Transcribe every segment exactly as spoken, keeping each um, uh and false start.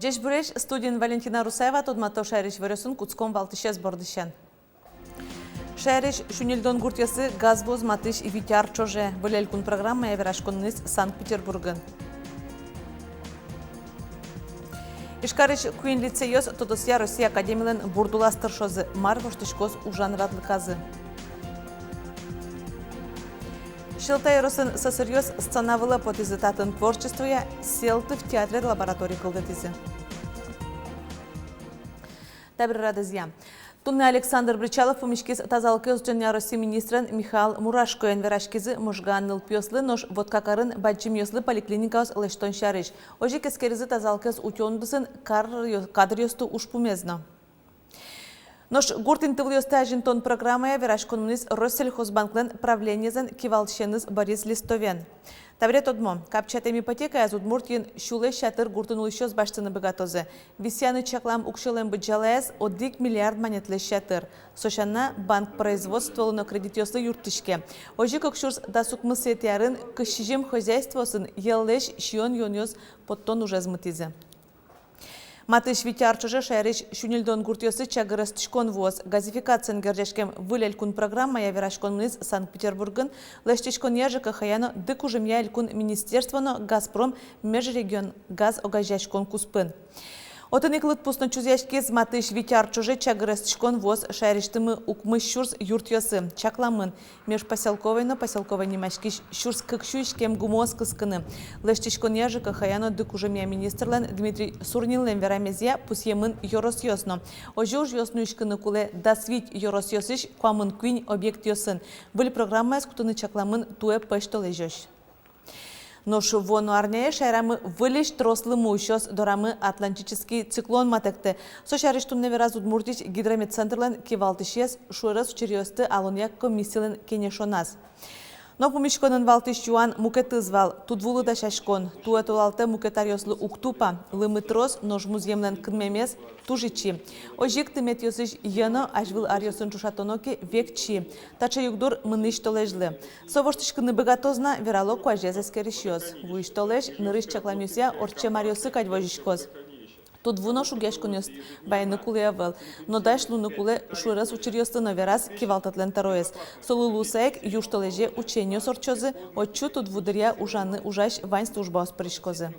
Ӟечбуресь! Студиын Валентина Русаева. Тодмато шаерысь иворъёсын. Кутском валтӥсез бордысен. Шаерысь сю ньыльдон гуртъёсы газ вуоз матысь вить ар ӵоже. Выль элькун программая вераськон мынӥз Санкт-Петербургын. Ижкарысь куинь лицейёс тодосъя Россия академилэн бурд улаз тыршозы. Мар воштӥськоз ужан радлыказы? Сьӧлта ёросын сӧсыръёс сцена вылэ потӥзы. Татын творчествоя «Сельтыв» театръя лаборатория кылдытӥзы. Табере радызъя. Туннэ Александр Бречалов пумиськиз тазалыкез утёнъя Россия министрен Михаил Мурашкоен. Вераськизы Можгаын нылпиослы, нош Воткакарын бадӟымъёслы поликлиникаос лэсьтон сярысь. Озьы ик эскеризы тазалыкез утён удысын кар-, кадръёсты ужпумез но. Нош гурт интывылъёсты азинтон программая вераськон мынӥз Россельхозбанклэн правлениезлэн кивалтӥсеныз Борис Листовен. Табере тодмо: капчиятэм ипотекаяз Удмуртиын сюлэсь ятыр гуртын улӥсьёс басьтыны быгатозы. Висъяны чаклам уксёлэн быдӟалаез одӥг миллиард манетлэсь ятыр. Со сяна, банк производстволы но кредитъёслы юрттӥське. Озьы ик кык сюрс дас укмысэтӥ арын кызь сизьым хозяйствоосын йӧллэсь сиён-юонъёс поттон ужез мытӥзы. Матысь вить ар ӵоже шаерысь сю ньыльдон гуртъёсы чагыр эстӥськон вуоз. Газификациен герӟаськем выль элькун программая вераськон мынӥз Санкт-Петербургын лэсьтӥськонъя, ЖКХ-я но дыкужымъя элькун министерство но «Газпром межрегионгаз» огазеяськон куспын. Отын ик лыдпус но чузъяськиз. Матысь вить ар ӵоже чагыр эстӥськон вуоз шаерысьтымы укмыс сюрс юртъёсы. Чакламын, межпосёлковой но посёлковой нимаськись сюрс кык сю иськем гумыос кыскыны. Лэсьтӥськонъя, ЖКХ-я но дыкужымъя министрлэн Дмитрий Сурнинлэн верамезъя, пусъемын ёросъёс но. Озьы ужъёс нуиськыны кулэ дас вить ёросъёсысь куамын куинь объектъёсын. Выль программаез кутыны чакламын туэ пӧсьтолэзёзь. Нош вуоно арняе шаерамы выльысь трос лымы усёз. Дорамы атлантический циклон матэктэ. Со сярысь туннэ вераз Удмуртиысь гидрометцентрлэн кивалтӥсез шуэрес учыръёсты алонъя комиссилэн кенешоназ. Но пумиськонын валтӥсь юан мукетыз вал: тудвулы дасяськон. Туэ толалтэ мукет аръёслы уг тупа. Лымы трос, нош музъемлэн кынмемез туж ичи. Озьы ик тыметъёсысь йӧно азьвыл аръёсын ӵошатоно ке, векчи. Таӵе югдур мынӥсь толэзьлы. Со воштӥськыны быгатоз на, верало куазез эскерисьёс. Вуись толэзь, нырысь чакламъёсъя, ортчем аръёсы кадь возиськоз. Тудву но шугъяськонъёс вайыны кулэ ӧвӧл. Но дась луыны кулэ шуэрес учыръёслы но, вераз кивалтэтлэн тӧроез. Солы луыса ик южтолэзе ученьёс ортчозы, отчы тудву дыръя ужаны ужась вань службаос пыриськозы.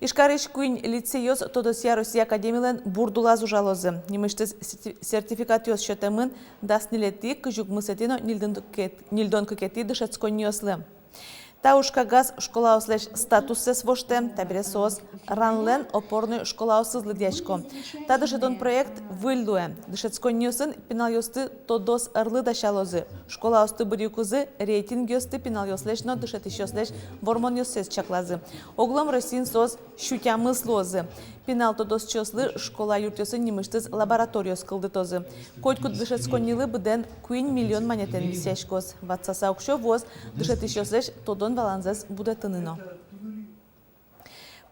Ижкарысь куинь лицейёс тодосъя Россия академилэн бурд улаз ужалозы. Нимысьтыз серти-, сертификатъёс сётэмын дас ньылетӥ, кызь укмысэтӥ но ньыльдон кыкет-, ньыльдон кыкетӥ дышетсконниослы. Та ужкагаз школаослэсь статуссэс воштэ. Табере соос РАНлэн опорной школаосыз лыдъясько. Та дышетон проект выль луэ. Дышетсконниосын пиналъёсты тодос ӧрлы дасялозы. Школаосты быръюкузы рейтингъёсты пиналъёслэсь но дышетӥсьёслэсь вормонъёссэс чаклазы. Оглом Россиын соос сю тямыс луозы. Пинал тодосчиослы школа юртъёсын нимысьтыз лабораториос кылдытозы. Котькуд дышетсконнилы быдэн куинь миллион манетэн висъяськоз. Ватсаса уксё вуоз дышетӥсьёслэсь тодон-валанзэс будэтыны но.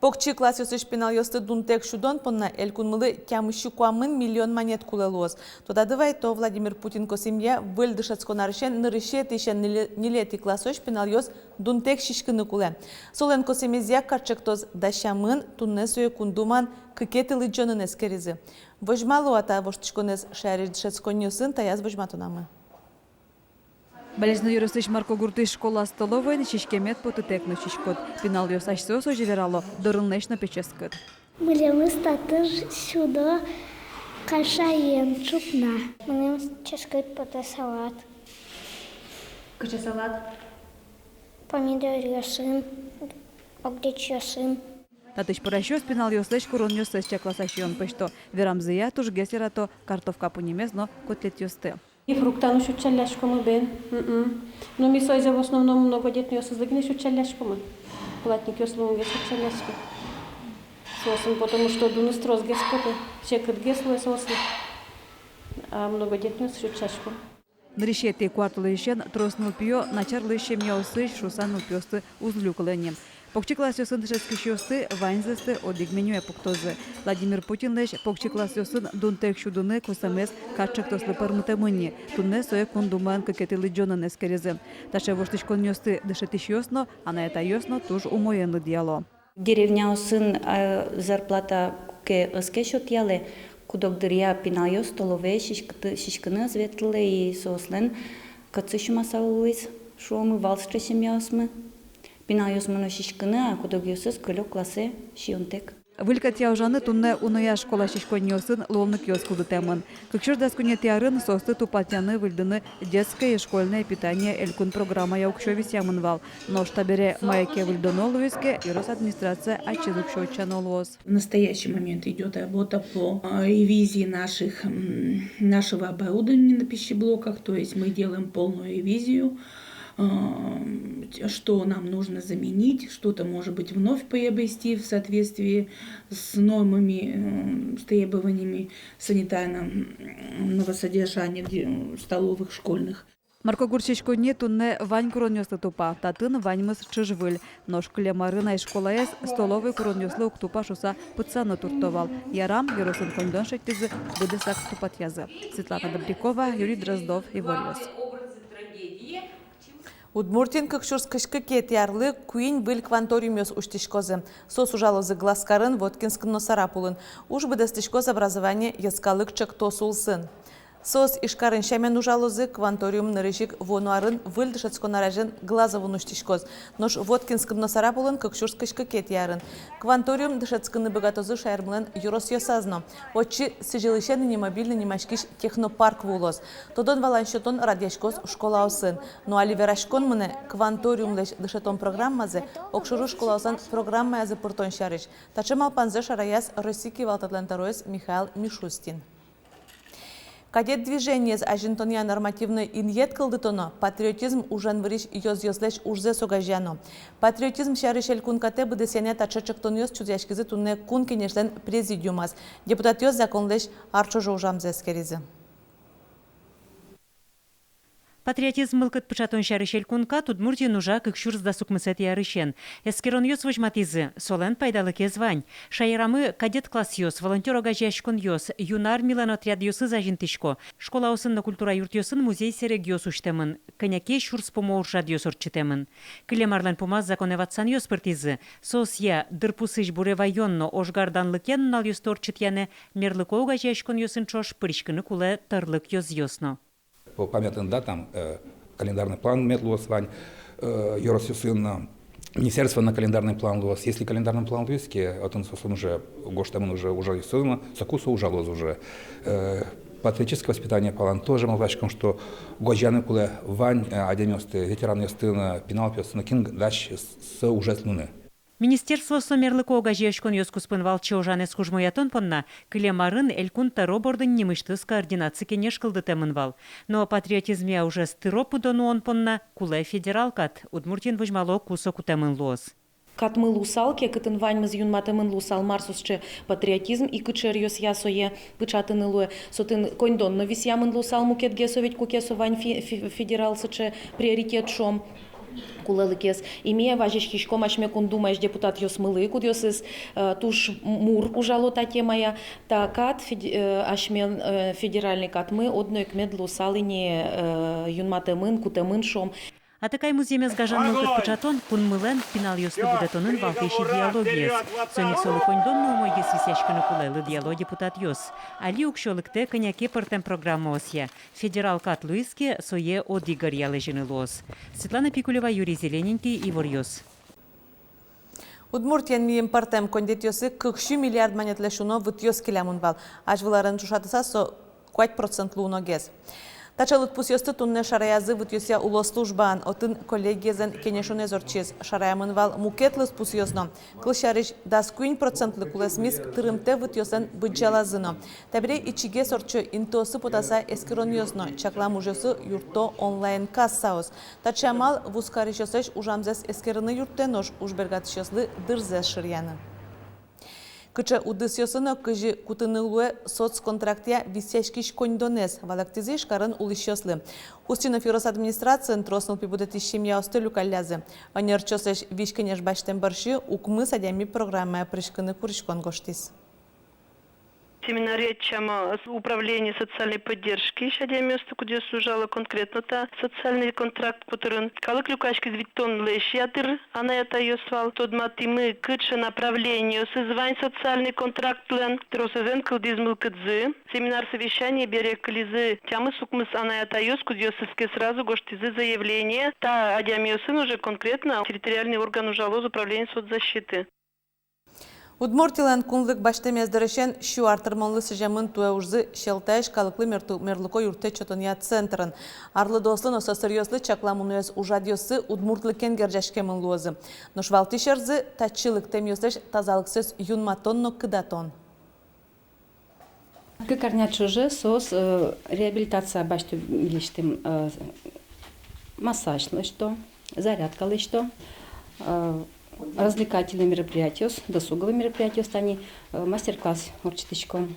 Покчи классъёсысь пиналъёсты дунтэк сюдон понна элькунмылы тямыссю куамын миллион манет кулэ луоз. Тодады вайто, Владимир Путин косэмъя, выль дышетскон арысен нырысетӥысен ньыле-, ньылетӥ классозь пиналъёс дунтэк сиськыны кулэ. Солэн косэмезъя кат чектос дасямын. Туннэ сое Кун Думаын кыкетӥ лыдӟонын эскеризы. Возьмало-а та воштӥськонэз шаерысь дышетсконниосын, таяз возьматонамы. Балезино ёросысь Марко гуртысь школа столовойын сиськемед потытэк но сиськод. Пиналъёс асьсэос озьы верало: дорынлэсь но пе ческыт. Милемыз татын сюдо кашаен ӵукна. Милемыз ческыт потэ салат. Кыӵе салат? Помидоръёсын, огдечъёсын. Татысь пӧрасьёс пиналъёслэсь куронъёссэс чакласа сиён пӧзьто. Верамзыя, тужгес ярато картовка пуньымез но котлетъёсты. И фруктаны сюдӟалляськомы бен. Мгм. Ну, ми сое в основном многодетнойёсызлы гинэ сюдӟалляськомы. Платникъёслы ум весь сюдӟалляське. Соосын, потому что дуныз тросгес потэ, секытгес луэ соослы. А многодетнойёс сюдӟаськом. Нырысетӥ куартолэзьысен трос нылпиё начарлэсь семьяосысь шуыса нылпиосты уз люкылэ ни. Покчи классъёсын дышетскисьёсты ваньзэсты одӥг менюэ пуктозы. Владимир Путинлэсь покчи классъёсын дунтэк сюдыны косэмез кат ӵектослы пӧрмытэмын ни. Туннэ сое Кун Думаын кыкетӥ лыдӟонын эскеризы. Таӵе воштӥськонъёсты дышетӥсьёс но, анай-атайёс но туж умоен лыдъяло. Деревняосын, а, зарплата куке ӧз ке сётъялэ, куд-ог дыръя пиналъёс столовые сиськыты-, сиськыны ӧз ветлэ, и соослэн кӧтсы сюмаса луиз, шуомы, вал сыӵе семьяосмы. Пиналъёсмы но сиськыны, а куд-огъёсыз кылё классэ сиёнтэк. Выль кӧтъя ужаны туннэ уноя школа сиськонниосын луонлыкъёс кылдытэмын. Кык сюрс дас куинетӥ арын соосты тупатъяны-выльдыны «Детское и школьное питание» элькун программая уксё висъямын вал. Нош табере мае ке выльдоно луиз ке, ёрос администрация ачиз уксё утчано луоз. В настоящий момент идёт работа по, а, ревизии наших, м, нашего оборудования на пищеблоках, то есть мы делаем полную ревизию, а, что нам нужно заменить, что-то, может быть, вновь приобрести в соответствии с нормами, м, с требованиями санитарного, м, содержания в де-, столовых школьных. Моркогурт сиськонни туннэ вань куронъёслы тупа, татын ваньмыз чыжы-выль. Нош кылем арын ай школаез столовой куронъёслы уг тупа шуыса пытсаны туртто вал. Ярам, ёросын коньдон шедьтӥзы, быдэсак тупатъязы. Светлана Добрякова, Юрий Дроздов, «Иворъёс». Удмуртиын кык сюрс кызь кыкетӥ арлы куинь выль кванториумъёс усьтӥськозы. Соос ужалозы Глазкарын, Воткинскын но Сарапулын. Уж быдэстӥськоз «Образование» йӧскалык ӵектос улсын. Соос Ижкарын сямен ужалозы. Кванториум нырысь ик вуоно арын выль дышетскон арзэн Глазовын усьтӥськоз. Нош Воткинскын но Сарапулын кык сюрс кызь кыкетӥ арын. Кванториум дышетскыны быгатозы шаермылэн ёросъёсаз но. Отчы сӥзьылысен ини мобильный нимаськись технопарк вуылоз. Тодон-валан сётон радъяськоз школаосын. Но али вераськон мынэ кванториумлэсь дышетон программазэ огшоры школаослэн программаязы пыртон сярысь. Таӵе малпанзэ шараяз Россия кивалтэтлэн тӧроез Михаил Мишустин. Кадет движениез азинтонъя нормативной инъет кылдытоно, патриотизм ужен вырись ёзъёслэсь ужзэс огазеяно. Патриотизм сярысь элькун катэ быдэсъянъя таӵе ӵектонъёс чузъяськизы туннэ Кун Кенешлэн президиумаз. Депутатъёс законлэсь ар ӵоже ужамзэ эскеризы. Патриотизм мылкыд пыӵатон сярысь элькун кат Удмуртиын ужа кык сюрс дас укмысэтӥ арысен. Эскеронъёс возьматӥзы, солэн пайдалыкез вань. Шаерамы кадет классъёс, волонтёр огазеяськонъёс, юнармилэн отрядъёсыз азинтӥсько. Школаосын но культура юртъёсын музей-серегъёс усьтэмын, кӧня ке сюрс пумо ужрадъёс ортчытэмын. Кылем арлэн пумаз законэ ватсанъёс пыртӥзы. Соосъя дырпусысь буре ваён но ожгар данлыкен нуналъёсты ортчытъянэ мерлыко огазеяськонъёсын ӵош пыриськыны кулэ тӧрлык ёзъёс но. По памятным датам, э, календарный план мед луоз вань, э, ёросъёсын, э, министерствоын но календарный план луоз. Если календарный план луиз ке, отын соосын уже гожтэмын уже ужъёсыз но, соку со ужалоз уже. Э, патриотическое воспитание палан тоже малпаськом, что гожъяны кулэ вань, э, адямиосты, ветеранъёсты но, пинал пиосты но, кин дась со ужез луыны. Министерствоос но мерлыко огазеяськонъёс куспын валче ужанэз кужмоятон понна кылем арын Элькун тӧро бордын нимысьтыз координаци кенеш кылдытэмын вал. Но патриотизмъя ужез тыро-пыдо нуон понна кулэ федерал кат. Удмуртиын возьмало, ку со кутэмын луоз. Катмы луысал ке, кытын ваньмыз юнматэмын луысал, мар со сыӵе патриотизм, и кыӵе ӧръёсъя сое пыӵатыны луэ. Со отын коньдон но висъямын луысал мукетгес, со ведь куке со вань фе-, фе-, федерал сыӵе приоритет, шуом, кулэлыкез. И ми вазиськиськом асьме Кун Думаысь депутатъёсмылы, кудъёсыз, э, туж мур ужало та темая. Та кат фед-, э, асьме, э, федеральный катмы одно ик мед луысал ини, э, юнматэмын, кутэмын, шуом. Атыкай музъемез гажан мылкыд пыӵатон кунмылэн пиналъёсты будэтонын валтӥсь идеологиез. Соин ик солы коньдон но умойгес висъяськыны кулэ, лыдъяло депутатъёс. Али уксё лыктэ кӧня ке пӧртэм программаосъя. Федерал кат луиз ке, сое одӥг ӧръя лэзьыны луоз. Светлана Пикулева, Юрий Зелененький, «Иворъёс». Удмуртиен мийым пӧртэм коньдэтъёсы кык сю миллиард манетлэсь уно вытъёс келямын вал. Азьвыл арен ӵошатыса, со куать процентлы уногес. Таӵе лыдпусъёсты туннэ шараязы вытъёсъя улос службаын, отын коллегиезлэн кенешонэз ортчиз. Шараямын вал мукет лыдпусъёс но. Кылсярысь, дас куинь процентлы кулэсмиз тырымтэ вытъёслэн быдӟалазы но. Табере ичигес ортчо интыосы потаса эскеронъёс но, чаклам ужъёсы юртто онлайн-кассаос. Таӵе амал вузкарисьёслэсь ужамзэс эскерыны юрттэ, нош уж бергатӥсьёслы дырзэс шыръяны. Кыӵе удысъёсын но кызьы кутыны луэ соцконтрактъя висъяськись коньдонэз, валэктӥзы Ижкарын улӥсьёслы. Устинов ёрос администрациын трос нылпи будэтӥсь семьяосты люкаллязы. Ӧнерчиослэсь визь-кенеш басьтэм бӧрсьы укмыс адями программае пыриськыны куриськон гожтӥз. Семинарие ӧтчамы управление социальной поддержкиысь адямиосты, кудъёсыз ужало конкретно та социальный контракт котырын. Калык люкаськиз, витьтонлэсь ятыр анай-атайёс вал. Тодматӥмы, кыӵе направлениосыз вань социальный контрактлэн. Тросэзлэн кылдӥз мылкыдзы. Семинар-совещание бере кылизы тямыс-укмыс анай-атайёс, кудъёсыз ке сразу гожтӥзы заявление. Та адямиосын уже конкретно территориальный орган ужалоз, управление соцзащиты. Удмуртилэн кунлык басьтэмез дырысен сю ар тырмонлы сӥземын туэ ужзы Сьӧлтаысь калыклы мерту-, мерлыко юрттэт сётонъя центрын. Арлыдоослы но сӧсыръёслы чакламын уноез ужрадъёссы удмуртлыкен герӟаськемын луозы. Нош валтӥсь ӧрзы — татчы лыктэмъёслэсь тазалыксэс юнматон но кыдатон. Кык арня ӵоже соос, э, реабилитация басьто, лэсьтӥм, э, массаж лэсьто, зарядка лэсьто, э, развлекательный мероприятиос, досуговый мероприятиос, тани, э, мастер-класс ортчытӥськом.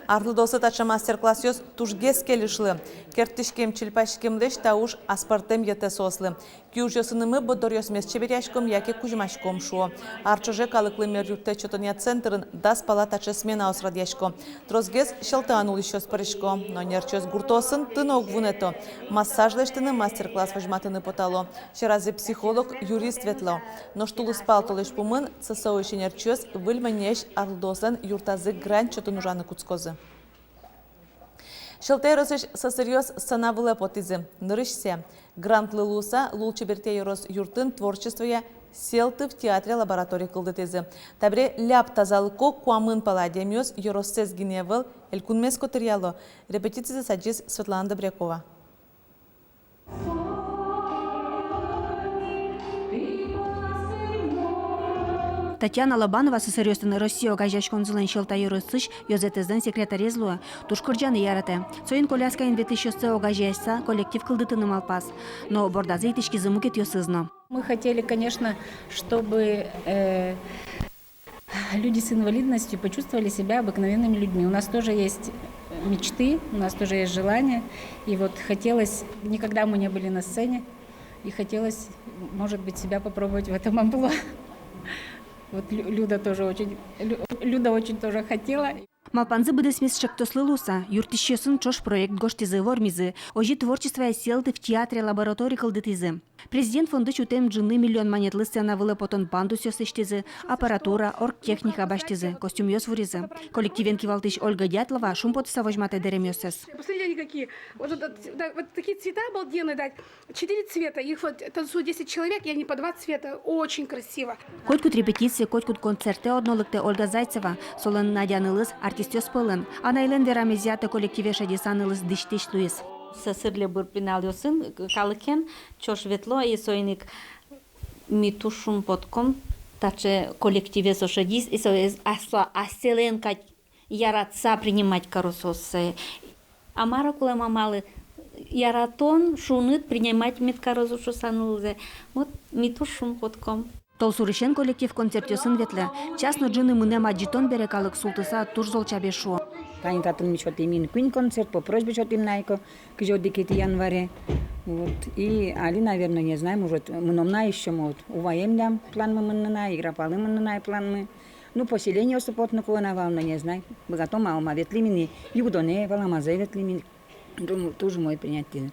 Арлыдоослы таӵе мастер-классъёс тужгес кельышлы. Керттӥськем-чильпаськемлэсь та уж аспӧртэм йӧтэ соослы. Киужъёсынымы борддоръёсмес чеберъяськом яке кузьмаськом, шуо. Ар ӵоже калыклы мер юрттэт сётонъя центрын дас пала таӵе сменаос радъясько. Тросгес Сьӧлтаын улӥсьёс пырисько. Но ӧнерчиос гуртоосын тыно уг вунэто. Массаж лэсьтыны, мастер-класс возьматыны потало. Сьӧразы психолог, юрист ветло. Нош тулыспал толэзь пумын ЦСО-ысь ӧнерчиос Выль Моньяысь арлыдоослэн юртазы грант сётын ужаны кутскозы. Сьӧлта ёросысь сӧсыръёс сцена вылэ потӥзы. Нырысьсэ. Грантлы луыса, лулчеберетъя ёрос юртын творчествоя «Сельтыв» театре лаборатория кылдытӥзы. Табере ляб тазалыко куамын пала адямиос ёроссэс гинэ ӧвӧл, элькунмес котыръяло. Репетицизэс адӟиз Светлана Добрякова. Татьяна Лобанова сӧсыръёслэн Россия огазеяськонзылэн Сьӧлта ёросысь ёзэтэзлэн секретарез луэ. Туж кырӟаны яратэ. Соин коляскаен ветлӥсьёссэ огазеяса коллектив кылдытыны малпаз. Но бордазы итӥськизы мукетъёсыз но. Мы хотели, конечно, чтобы, э, люди с инвалидностью почувствовали себя обыкновенными людьми. У нас тоже есть мечты, у нас тоже есть желания. И вот хотелось, никогда мы не были на сцене, и хотелось, может быть, себя попробовать в этом амплуа. Вот Лю-, Люда тоже очень, Лю-, Люда очень тоже хотела. Малпанзы быдэсмиз ӵектослы луыса, юрттӥсьёсын ӵош проект гожтӥзы, вормизы. Озьы творчествоя «Сельтыв» театре лаборатория кылдытӥзы. Президент фондысь утэм ӝыны миллион манетлы сцена вылэ потон пандусъёс лэсьтӥзы, аппаратура, оргтехника басьтӥзы, костюмъёс вуризы. Коллективен кивалтӥсь Ольга Дятлова шумпотыса возьматэ дэремъёссэс. Посмотрите, они какие. Вот, вот, да, вот такие цвета обалденные, да. Четыре цвета, их вот танцуют десять человек, и они по два цвета. Очень красиво. Котькуд репетицие, котькуд концертэ одно лыктэ Ольга Зайцева. Солэн Надя нылыз артистъёс пӧлын. Анайлэн верамезъя, та коллективе шедьыса нылыз дӥсьтӥсь луиз. Сӧсырлы быр пиналъёсын калыкен ӵош ветло, и соин ик ми туж шумпотком, таӵе коллективе со шедиз, и со ас-, аслаз асьсэлэн кадь яратыса принимать каро сое. А мар кулэ мамалы, яратон, шуныт, принимать мед карозы шуыса нылзэ. Вот ми туж шумпотком. Толсурысен коллектив концертъёсын ветлэ. Час но ӝыны мынэм адӟытон бере калык султыса туж зол чабе, шуо. Тани татын ми сётӥм ини куинь концерт, по просьбе сётӥм на ик, кызь одӥгетӥ январе. Вот. И али, наверно, не знаю, может, мыном на ещё, вот. Уваеллям планмы мыныны на, Играпалы мыныны на планмы. Ну, поселениосы потыны кулэ на вал, но не знаю. Быгатом-а, ум-а, ветлӥм ини, югдонэ, валамазэ ветлӥм ини. Дум-, туж умой принять тӥни.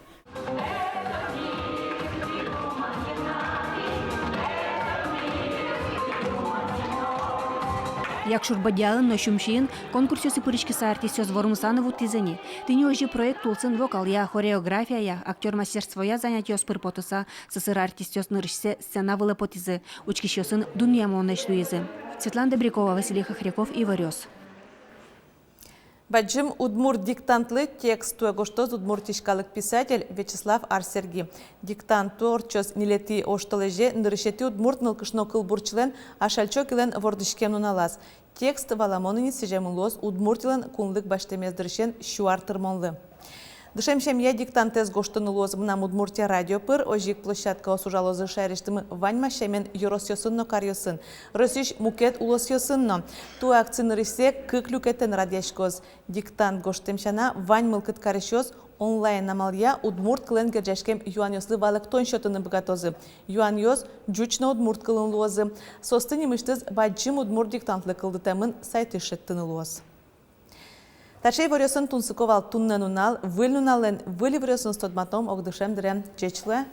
Якшур-Бӧдьяын но Сюмсиын конкурсъёсы пыриськыса артистъёс вормыса но вуттӥзы ини. Тӥни озьы проект улсын вокалъя, хореографияя, актёр мастерствоя занятиос пыр потыса, сӧсыр артистъёс нырысьсэ сцена вылэ потӥзы. Учкисьёсын дунъямонэсь луизы. Светлана Добрякова, Василий Хохряков, «Иворъёс». Бадӟым удмурт диктантлы текст туэ гожтоз Удмуртиысь калык писатель Вячеслав Ар-Серги. Диктант туэ ортчоз ньылетӥ оштолэзе, нырысетӥ удмурт нылкышно кылбурчилэн Ашальчи Окилэн вордӥськем нуналаз. Текст, валамон ини, сӥземын луоз Удмуртилэн кунлык басьтэмез дырысен сю ар тырмонлы. Дышем семья диктантэз гожтыны луоз «Мынам Удмуртие» радио пыр. Озьы ик площадкаос ужалозы шаерысьтымы ваньмаз сямен ёросъёсын но каръёсын, Россиысь мукет улосъёсын но. Туэ акци нырысьсэ кык люкетэн радъяськоз. Диктант гожтэм сяна, вань мылкыд карисьёс онлайн амалъя удмурт кылэн герӟаськем юанъёслы валэктон сётыны быгатозы. Юанъёс ӟуч но удмурт кылын луозы. Соосты нимысьтыз «Бадӟым удмурт диктантлы» кылдытэмын сайтысь шедьтыны луоз. Таӵе иворъёсын тунсыко вал туннэ нунал. Выль нуналэн выль иворъёсыныз тодматом огдышем дыре. Ӟеч луэ.